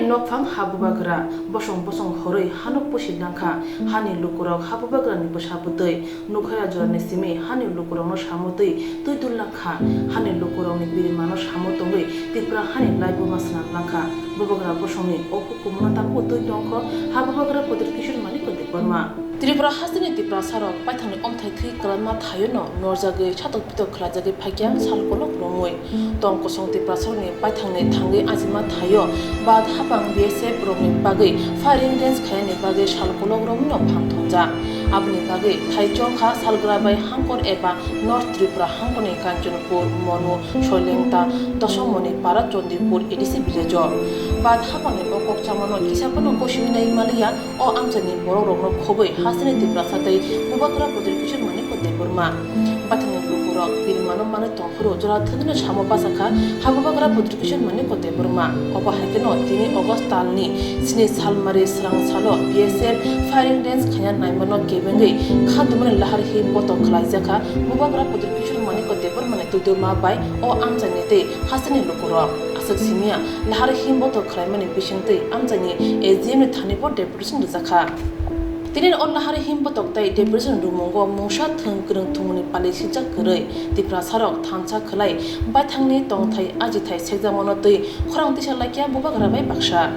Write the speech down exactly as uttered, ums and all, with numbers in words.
Nokphang ha bubagra bosong bosong horwi hano pusi langkha. Hani lukurok ha bubagrani bwsa bwtwi nukhara jorani simi hani lukurokno samotwi twi dul langkha. Hani lukurokni birimano samo tongwi Tripura hani laibuma swnam langkha. Bubagra bosongni o hukumono tabukbo twi tongkho ha bubagra Pradyut Kishore Manikya Debbarma. Tripura hasteni Tiprasarok baithangni omthai thwi kwlanma thaiono norjagwi satok pitok khlaijagwi phaikya sal kolok romwi. Tong kosong Tiprasarokni baithangni thangwi ajima thaio bad hapang B S F rokni bagwi firing range khainani bagwi sal kolok romwino phan thongjak. Aboni bagwi thai chongkha salgra bai hangkor eba North Tripura hangkorni Kanchanpur, Monu, Soilengta, Dosomoni Para, Chandipur A D C village o. Bad hapangni o kokchamano kisa phano gosiwi nai maliya. O amchaini borokrokno khobwi hasteni Tiprasa tei bubagra Pradyut Kishore Manikya Debbarma. Baithangni lukurok birimano manwi tongphuru jora thwngwino samo bachakha ha bubagra Pradyut Kishore Manikya Debbarma. Obo hai kheno tini August talni sini salmari swrang salo B S F firing range khaina naimano kebengwi kha dumani lahar him botok khlaijakha bubagra Pradyut Kishore Manikya Debbarmani twidulma bai o amchaini tei hasteni lukurok. Aswk simiya lahar him botok khlaimani bisingtwi amchaini A G M ni thani bo deputation rijakha. Tini o lahar him botok tei deputation rwmungo mungsa thwng kwrwng thwngmungni pali sijak kwrwi Tiprasarok thansa khwlai baithangni tongthai ajithai sekjakmano twi khorang tisa laikya bubagra bai baksa.